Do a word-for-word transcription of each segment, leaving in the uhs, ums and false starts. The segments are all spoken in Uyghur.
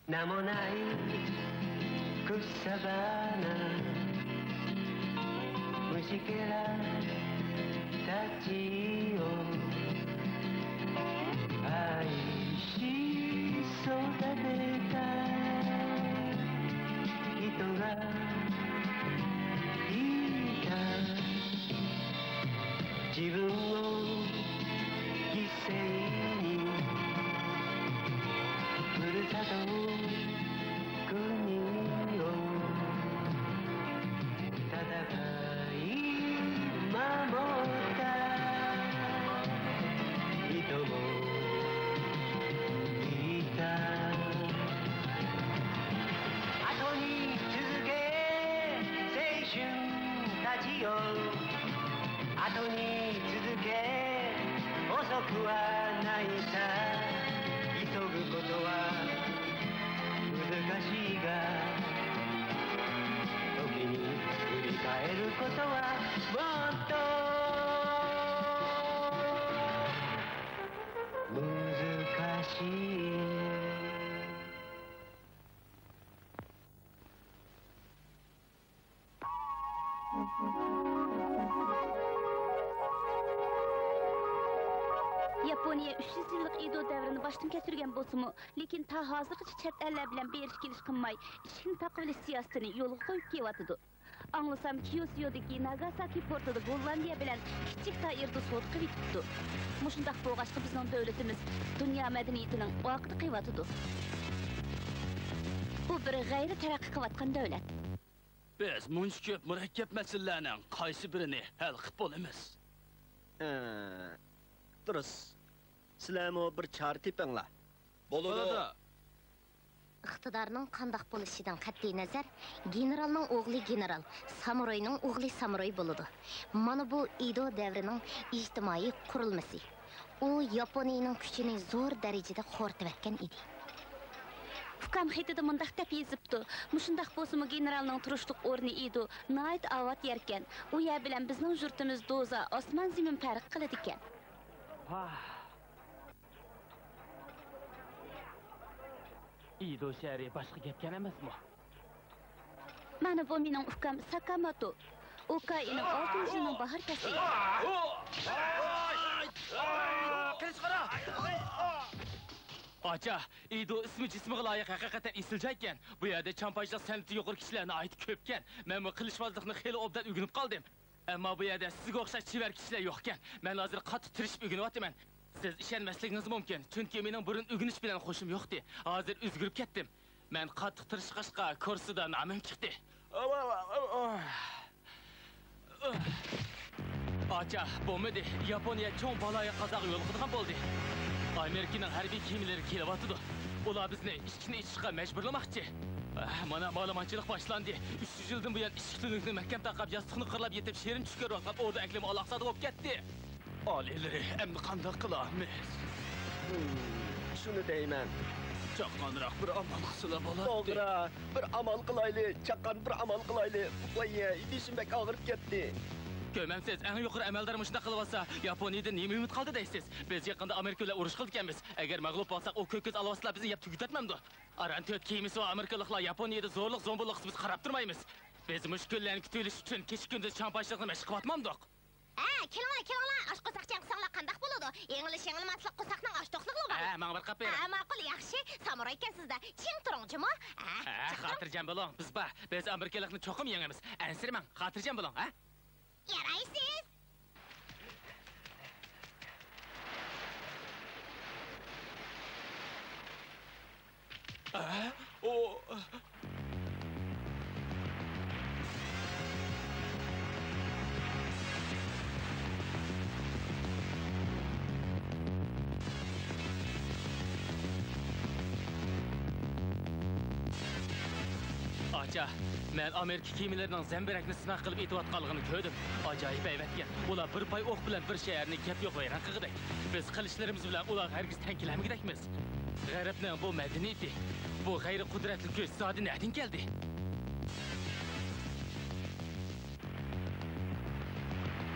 名もない草花、虫けらたちを愛し育てた人がいた。自分を犠牲にふるさと国を戦い守った人もいた。後に続け青春たちよ、後に続け、遅くはないさ。急ぐことは難しいが、時に振り返ることはもっと難しい。 ياپونىيە ئۈچ يۈز يىللىق ئېدو دەۋرىنى باشتىن كەچۈرگەن بولسىمۇ، لېكىن تا ھازىرغىچە چەت ئەللەر بىلەن بېرىش كېلىش قىلماي، ئىشىكنى تاقىۋېلىش سىياسىتىنى يولغا قويۇپ كېلىۋاتىدۇ. ئاڭلىسام، كىيوسيودىكى ناگاساكى پورتىدا گوللاندىيە بىلەن كىچىك تائىردا سودا قىلىۋېتىپتۇ. مۇشۇنداق بولغاچقا، بىزنىڭ دۆلىتىمىز دۇنيا مەدەنىيىتىنىڭ ئارقىدا قېلىۋاتىدۇ. بۇ بىر غەيرىي تەرەققىي قىلىۋاتقان دۆلەت. بىز مۇنچە كۆپ مۇرەككەپ مەسىلىلەرنىڭ قايسى بىرىنى ھەل قىلىپ بولىمىز؟ ئە، دۇرۇس. سىلەرمۇ بىر چارە تېپىڭلار. بولىدۇ. بولىدۇ. ئىقتىدارنىڭ قانداق بولۇشىدىن قەتئىينەزەر، گېنېرالنىڭ ئوغلى گېنېرال، سامۇراينىڭ ئوغلى سامۇراي بولىدۇ. مانا بۇ ئېدو دەۋرىنىڭ ئىجتىمائىي قۇرۇلمىسى. ئۇ ياپونىيىنىڭ كۈچىنى زور دەرىجىدە خورىتىۋەتكەن ئىدى. ئۇكام خېتىدە مۇنداق دەپ يېزىپتۇ، مۇشۇنداق بولسىمۇ گېنېرالنىڭ تۇرۇشلۇق ئورنى ئېدو ناھايىتى ئاۋات يەركەن. ئۇ يەر بىلەن بىزنىڭ يۇرتىمىز دوزا ئاسمان زېمىن پەرق قىلىدىكەن. ۋاھ. ئېدو شەھىرى باشقا گەپكەن ئەمەسمۇ؟ مانا بۇ مېنىڭ ئۇكام ساكاماتو. ئوكائىنىڭ ئالتىنچى يىلىنىڭ باھار پەسلى. ئاچا، ئېدو ئىسمى جىسمىغا لايىق ھەقىقەتەن ئېسىل جايكەن. بۇ يەردە چامپايچىلىق سەنئىتى يۇقىرى كىشىلەر ناھايىتى كۆپكەن. مەنمۇ قىلىچۋازلىقنى خېلى ئوبدان ئۆگىنىپ قالدىم. ئەمما بۇ يەردە سىزگە ئوخشاش چېۋەر كىشىلەر يوقكەن. مەن ھازىر قاتتىق تىرىشىپ ئۆگىنىۋاتىمەن. سىز ئىشەنمەسلىكىڭىز مۇمكىن، چۈنكى مېنىڭ بۇرۇن ئۆگىنىش بىلەن خۇشۇم يوقتى. ھازىر ئۆزگىرىپ كەتتىم. مەن قاتتىق تىرىشقاچقا، كۇرسىدا نامىم چىقتى. ئاچا، بولمىدى. ياپونىيە چوڭ بالايىقى قازاغا يولۇقىدىغان بولدى. ئامېرىكىنىڭ ھەربىي كېمىلىرى كېلىۋاتىدۇ. ئۇلار بىزنى ئىشىكنى ئېچىشقا مەجبۇرلىماقچى. ئە، مانا، مالىمانچىلىق باشلاندى. ئۈچ يۈز يىلدىن بۇيان ئىشىك تۈنۈكنى مەھكەم تاقاپ، ياستۇقنى قىرلاپ يېتىپ، شېرىن چۈش كۆرۈۋاتقان ئوردا ئەقلىمۇ ئالاقزادە بولۇپ كەتتى. ئالىيلىرى، ئەمدى قانداق قىلارمىز؟ شۇنى دەيمەن. چاققانراق بىر ئامال قىلسىلا بولاتتى. توغرا، بىر ئامال قىلايلى، چاققان بىر ئامال قىلايلى. ۋاي، بېشىم بەك ئاغرىپ كەتتى. كۆرمەمسىز، ئەڭ يۇقىرى ئەمەلدار مۇشۇنداق قىلىۋاتسا، ياپونىيىدىن نېمە ئۈمىد قالدى دەيسىز؟ بىز يېقىندا ئامېرىكا بىلەن ئۇرۇش قىلىدىكەنمىز. ئەگەر مەغلۇپ بولساق، ئۇ كۆك كۆز ئالۋاستىلار بىزنى يەپ تۈگىتەتمەمدۇ؟ ئاران تۆت كېمىسى بار ئامېرىكىلىقلار ياپونىيىدە زورلۇق زومبۇللۇق قىلسا، بىز قاراپ تۇرمايمىز. بىز مۇشۇ كۈنلەرنى كۈتۈۋېلىش ئۈچۈن كېچە كۈندۈز چامپايچىلىقنى مەشىق قىلىۋاتمامدۇق؟ ھە، كېلىڭلار، كېلىڭلار، ئاش قورساق جەڭ قىلساڭلار قانداق بولىدۇ؟ يېڭىلىش يېڭىلماسلىق قورساقنىڭ ئاچ توقلۇقلۇقى بار. ھە، ماڭا بىر قاپ بېرىڭ. ھە، ماقۇل، ياخشى. سامۇراي ئىكەنسىز-دە، چىڭ تۇرۇڭ جۇمۇ. ھە، ھە، چىڭ تۇرۇڭ. خاتىرجەم بولۇڭ، بىز بار. بىز ئامېرىكىلىقنى چوقۇم يېڭىمىز. ئەنسىرىمەڭ، خاتىرجەم بولۇڭ، ھە؟ يارايسىز. ئە؟ ئۇ. ئاچا، مەن ئامېرىكا كېمىلىرىنىڭ زەمبىرەكنى سىناق قىلىپ ئېتىۋاتقانلىقىنى كۆردۈم. ئاجايىپ ھەيۋەتكەن. ئۇلار بىر پاي ئوق بىلەن بىر شەھەرنى گەپ يوق ۋەيران قىلغۇدەك. بىز قىلىچلىرىمىز بىلەن ئۇلارغا ھەرگىز تەڭ كېلەلمىگۈدەكمىز. غەربنىڭ بۇ مەدەنىيىتى، بۇ غەيرىي قۇدرەتلىك كۈچ زادى نەدىن كەلدى؟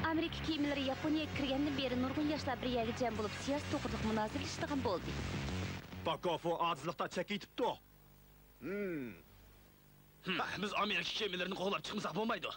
ئامېرىكا كېمىلىرى ياپونىيەگە كىرگەندىن بېرى نۇرغۇن ياشلار بىر يەرگە جەم بولۇپ، سىياسەت توغرىلىق مۇنازىرىلىشىدىغان بولدى. باكوفۇ ئاجىزلىقتا چەككە يېتىپتۇ. ھىم. ھە، بىز ئامېرىكا كېمىلىرىنى قوغلاپ چىقمىساق بولمايدۇ.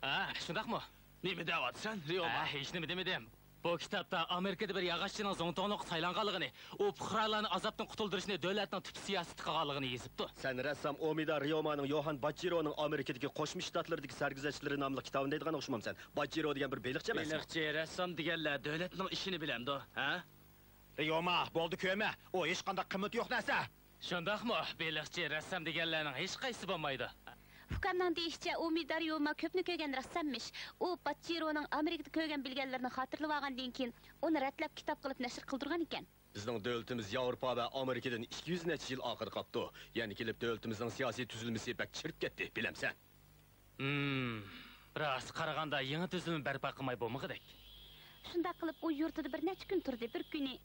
ھە، شۇنداقمۇ؟ نېمە دەۋاتىسەن، ريوما؟ ھە، ھېچنېمە دېمىدىم. بۇ كىتابتا ئامېرىكىدا بىر ياغاچچىنىڭ زۇڭتۇڭلۇققا سايلانغانلىقىنى، ئۇ پۇقرالارنى ئازابتىن قۇتۇلدۇرۇشنى دۆلەتنىڭ تۈپ سىياسىتى قىلغانلىقىنى يېزىپتۇ. سەن رەسسام ئومىدا ريومانىڭ يوھان باچچىرونىڭ ئامېرىكىدىكى قوشما شتاتلىرىدىكى سەرگۈزەشتلىرى ناملىق كىتابىنى دەيدىغان ئوخشىمامسەن؟ باچچىرو دېگەن بىر بېلىقچى ئەمەسمۇ؟ بېلىقچى، رەسسام دېگەنلەر دۆلەتنىڭ ئىشىنى بىلەمدۇ، ھە؟ ريوما، بولدى كۆرمە، ئۇ ھېچقانداق قىممىتى يوق نەرسە. شۇنداقمۇ؟ بېلىقچى، رەسسام دېگەنلەرنىڭ ھېچقايسىسى بولمايدۇ. ئۇكامنىڭ دېيىشىچە، ئۇمىدا ريوما كۆپنى كۆرگەن رەسساممىش. ئۇ باچچىرونىڭ ئامېرىكىدا كۆرگەن بىلگەنلىرىنى خاتىرىلىۋالغاندىن كېيىن، ئۇنى رەتلەپ كىتاب قىلىپ نەشر قىلدۇرغان ئىكەن. بىزنىڭ دۆلىتىمىز ياۋروپا ۋە ئامېرىكىدىن ئىككى يۈز نەچچە يىل ئارقىدا قاپتۇ. يەنە كېلىپ دۆلىتىمىزنىڭ سىياسىي تۈزۈلمىسى بەك چىرىپ كەتتى، بىلەمسەن؟ ھىم، راست قارىغاندا يېڭى تۈزۈلمە بەرپا قىلماي بولمىغۇدەك. شۇنداق قىلىپ ئۇ يۇرتىدا بىر نەچچە كۈن تۇردى. بىر كۈنى،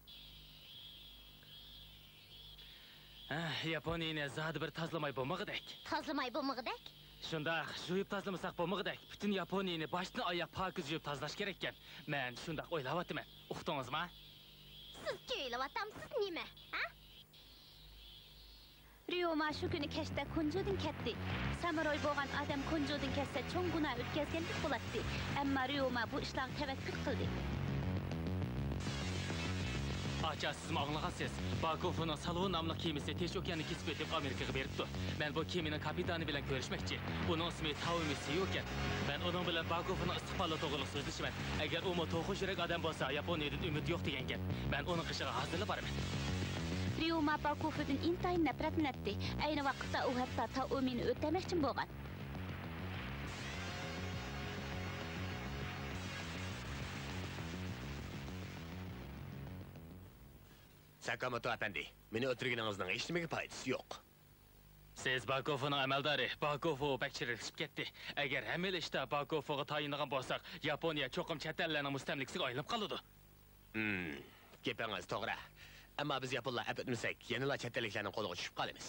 ھە، ياپونىيىنى زادى بىر تازىلىماي بولمىغۇدەك. تازىلىماي بولمىغۇدەك؟ شۇنداق، يۇيۇپ تازىلىمىساق بولمىغۇدەك. پۈتۈن ياپونىيىنى باشتىن ئاياق پاكىز يۇيۇپ تازىلاش كېرەككەن. مەن شۇنداق ئويلاۋاتىمەن. ئۇقتىڭىزما؟ سىزچە ئويلاۋاتامسىز نېمە؟ ھە؟ ريوما شۇ كۈنى كەچتە كونجۇدىن كەتتى. سامۇراي بولغان ئادەم كونجۇدىن كەتسە، چوڭ گۇناھ ئۆتكەزگەندەك بولاتتى. ئەمما ريوما بۇ ئىشلارغا تەۋەككۈل قىلدى. ئاچا، سىزمۇ ئاڭلىغانسىز. باكوفنىڭ سالۋو ناملىق كېمىسى تىنچ ئوكياننى كېسىپ ئۆتۈپ ئامېرىكىغا بېرىپتۇ. مەن بۇ كېمىنىڭ كاپىتانى بىلەن كۆرۈشمەكچى. ئۇنىڭ ئىسمى تاۋمى سيۇ ئىكەن. مەن ئۇنىڭ بىلەن باكوفنىڭ ئىستىقبالى توغرىلىق سۆزلىشىمەن. ئەگەر ئۇمۇ توخۇ يۈرەك ئادەم بولسا، ياپونىيىدىن ئۈمىد يوق دېگەن گەپ. مەن ئۇنىڭ قېشىغا ھازىرلا بارىمەن. ريوما باكوفدىن ئىنتايىن نەپرەتلىنەتتى. ئەينى ۋاقىتتا ئۇ ھەتتا تاۋمىنى ئۆلتۈرمەكچىمۇ بولغان. ساكاموتو ئەپەندى، مېنى ئۆلتۈرگىنىڭىزنىڭ ھېچنېمىگە پايدىسى يوق. سىز باكوفنىڭ ئەمەلدارى، باكوفو بەك چىرىكلىشىپ كەتتى. ئەگەر ھەممىلا ئىشتا باكوفوغا تايىنىدىغان بولساق، ياپونىيە چوقۇم چەت ئەللەرنىڭ مۇستەملىكىسىگە ئايلىنىپ قالىدۇ. ھىم، گېپىڭىز توغرا. ئەمما بىز ياپونلار ئەپ ئۆتمىسەك، يەنىلا چەت ئەللىكلەرنىڭ قولىغا چۈشۈپ قالىمىز.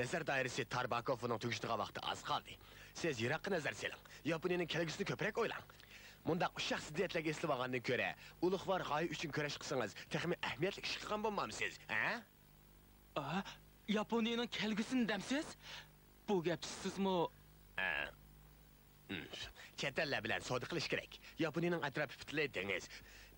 نەزەر دائىرىسى تار باكوفنىڭ تۈگىشىدىغان ۋاقتى ئاز قالدى. سىز يىراققا نەزەر سېلىڭ. ياپونىيەنىڭ كەلگۈسىنى كۆپرەك ئويلاڭ. مۇنداق ئۇششاق زىددىيەتلەرگە ئېسىلىۋالغاندىن كۆرە، ئۇلۇغۋار غايە ئۈچۈن كۈرەش قىلسىڭىز، تېخىمۇ ئەھمىيەتلىك ئىش قىلغان بولمامسىز، ھە؟ ئا، ياپونىيىنىڭ كەلگۈسىنى دەمسىز؟ بۇ گەپچە سىزمۇ؟ ئا، ئىم، چەت ئەللەر بىلەن سودا قىلىش كېرەك. ياپونىيىنىڭ ئەتراپى پۈتۈنلەي دېڭىز.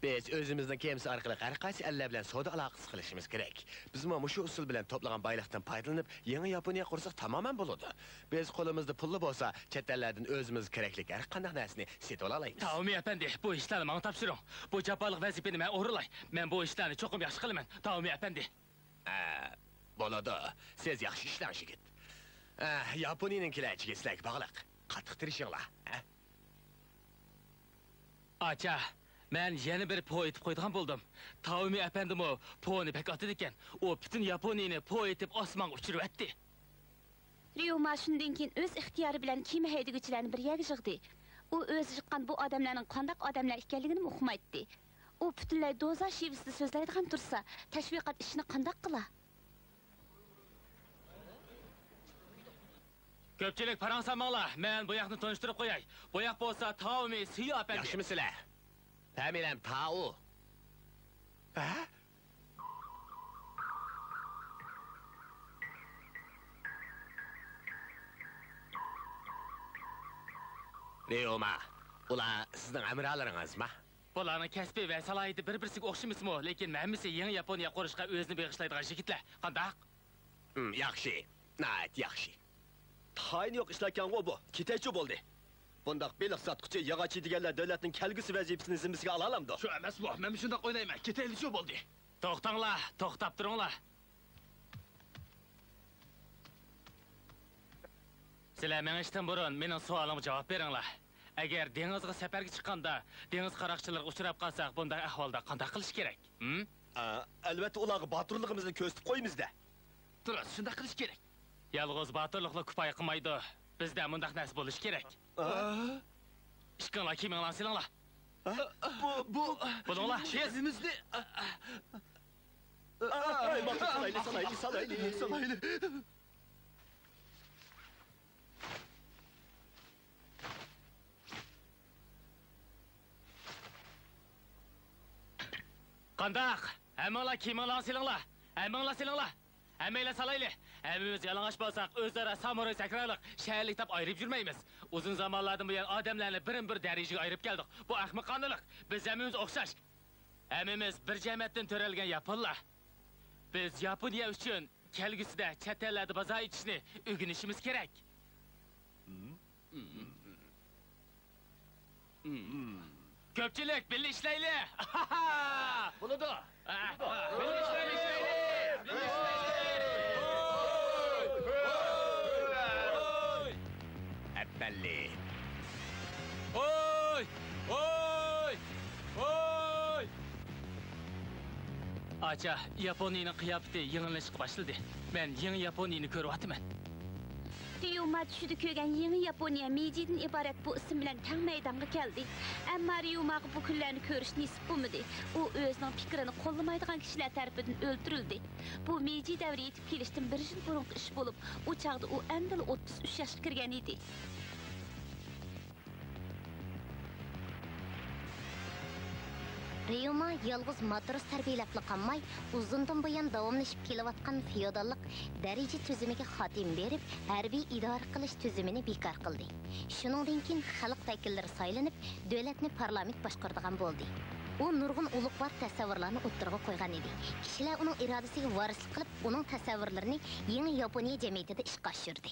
بىز ئۆزىمىزنىڭ كېمىسى ئارقىلىق ھەر قايسى ئەللەر بىلەن سودا ئالاقىسى قىلىشىمىز كېرەك. بىزمۇ مۇشۇ ئۇسۇل بىلەن توپلىغان بايلىقتىن پايدىلىنىپ، يېڭى ياپونىيە قۇرساق تامامەن بولىدۇ. بىز قولىمىزدا پۇللا بولسا، چەت ئەللەردىن ئۆزىمىزگە كېرەكلىك ھەر قانداق نەرسىنى سېتىۋالالايمىز. تاۋمى ئەپەندى، بۇ ئىشلارنى ماڭا تاپشۇرۇڭ. بۇ جاپالىق ۋەزىپىنى مەن ئورۇنلاي. مەن بۇ ئىشلارنى چوقۇم ياخشى قىلىمەن، تاۋمى ئەپەندى. ئە، بولىدۇ. سىز ياخشى ئىشلەڭ، يىگىت. ئە، ياپونىيىنىڭ كېلەچىكى سىلەرگە باغلىق. قاتتىق تىرىشىڭلار، ھە؟ ئاچا، مەن يەنە بىر پو ئېيتىپ قويىدىغان بولدۇم. تاۋمى ئەپەندىمۇ پونى بەك ئاتىدىكەن. ئۇ پۈتۈن ياپونىيىنى پو ئېيتىپ ئاسمانغا ئۇچۇرۇۋەتتى. ريوما شۇندىن كېيىن ئۆز ئىختىيارى بىلەن كېمە ھەيدىگۈچىلەرنى بىر يەرگە يىغدى. ئۇ ئۆزى يىغقان بۇ ئادەملەرنىڭ قانداق ئادەملەر ئىكەنلىكىنىمۇ ئۇقمايتتى. ئۇ پۈتۈنلەي دوزا شېۋىسىدا سۆزلەيدىغان تۇرسا، تەشۋىقات ئىشىنى قانداق قىلا؟ كۆپچىلىك پاراڭ سالماڭلار، مەن بۇ ياقنى تونۇشتۇرۇپ قوياي. بۇ ياق بولسا تاۋمى سىيو ئەپەندى. ياخشىمۇ سىلەر؟ فامىلەم تاۋۇ. ھە؟ ريوما، ئۇلار سىزنىڭ ھەمراھلىرىڭىزما؟ بۇلارنىڭ كەسپى ۋە سالاھىيىتى بىر-بىرسىگە ئوخشىمىسىمۇ، لېكىن ھەممىسى يېڭى ياپونىيە قۇرۇشقا ئۆزىنى بېغىشلايدىغان يىگىتلەر. قانداق؟ ھىم، ياخشى. ناھايىتى ياخشى. تايىنى يوق ئىشلاركەنغۇ بۇ. كېتەيچۇ بولدى. بۇنداق بېلىق ساتقۇچى، ياغاچى دېگەنلەر دۆلەتنىڭ كەلگۈسى ۋەزىپىسىنى زىممىسىگە ئالالامدۇ؟ شۇ ئەمەسمۇ؟ مەنمۇ شۇنداق ئويلايمەن. كېتەيلىچۇ بولدى. توختاڭلار، توختاپ تۇرۇڭلار. سىلەر مېڭىشتىن بۇرۇن مېنىڭ سوئالىمغا جاۋاب بېرىڭلار. ئەگەر دېڭىزغا سەپەرگە چىققاندا، دېڭىز قاراقچىلىرىغا ئۇچراپ قالساق، بۇنداق ئەھۋالدا قانداق قىلىش كېرەك؟ ھىم؟ ئا، ئەلۋەتتە، ئۇلارغا باتۇرلۇقىمىزنى كۆرسىتىپ قويىمىز-دە. دۇرۇس، شۇنداق قىلىش كېرەك. يالغۇز باتۇرلۇقلا كۇپايە قىلمايدۇ. بىزدە مۇنداق نەرسە بولۇشى كېرەك. ئىككىڭلار كىيىمىڭلارنى سېلىڭلار. بۇ، بۇ، بولۇڭلار، تېز. ئۆزىمىزنى، ئاي، ماقۇل، سالايلى، سالايلى، سالايلى. سالايلى. قانداق؟ ھەممىڭلار كىيىمىڭلارنى سېلىڭلار. ھەممىڭلار سېلىڭلار. ھەممەيلەن سالايلى! ھەممىمىز يالىڭاچ بولساق، ئۆزئارا سامۇراي سەكرانلىق، شەھەرلىك دەپ ئايرىپ يۈرمەيمىز. ئۇزۇن زامانلاردىن بۇيان ئادەملەرنى بىرمۇ بىر دەرىجىگە ئايرىپ كەلدۇق. بۇ ئەخمىقانىلىق. بىز ھەممىمىز ئوخشاش. ھەممىمىز بىر جەمەتتىن تۆرەلگەن ياپونلار. بىز ياپونىيە ئۈچۈن كەلگۈسىدە چەت ئەللەردە بازار ئېچىشنى ئۆگىنىشىمىز كېرەك. كۆپچىلىك، بىللە ئىشلەيلى! بولىدۇ. بىللە ئىشلەيلى، ئىشلەيلى! بىللە ئىشلەيلى! ئەپەللى! ھوي! ھوي! ھوي! ئاچا، ياپونىيىنىڭ قىياپىتى يېڭىلىنىشقا باشلىدى. مەن يېڭى ياپونىيىنى كۆرۈۋاتىمەن. ريۇما چۈشىدە كۆرگەن يېڭى ياپونىيە مېيجىدىن ئىبارەت بۇ ئىسىم بىلەن تەڭ مەيدانغا كەلدى. ئەمما ريۇماغا بۇ كۈنلەرنى كۆرۈش نېسىپ بولمىدى. ئۇ ئۆزىنىڭ پىكرىنى قوللىمايدىغان كىشىلەر تەرىپىدىن ئۆلتۈرۈلدى. بۇ مېيجى دەۋرى يېتىپ كېلىشتىن بىر يىل بۇرۇنقى ئىش بولۇپ، ئۇ چاغدا ئۇ ئەمدىلا ئوتتۇز ئۈچ ياشقا كىرگەن ئىدى. ريۇما يالغۇز ماتروس تەربىيەلەپلا قالماي، ئۇزۇندىن بۇيان داۋاملىشىپ كېلىۋاتقان فېئوداللىق دەرىجە تۈزۈمىگە خاتىمە بېرىپ، ھەربىي ئىدارە قىلىش تۈزۈمىنى بىكار قىلدى. شۇنىڭدىن كېيىن خەلق ۋەكىللىرى سايلىنىپ، دۆلەتنى پارلامېنت باشقۇرىدىغان بولدى. ئۇ نۇرغۇن ئۇلۇغۋار تەسەۋۋۇرلارنى ئوتتۇرىغا قويغان ئىدى. كىشىلەر ئۇنىڭ ئىرادىسىگە ۋارىسلىق قىلىپ، ئۇنىڭ تەسەۋۋۇرلىرىنى يېڭى ياپونىيە جەمئىيىتىدە ئىشقا ئاشۇردى.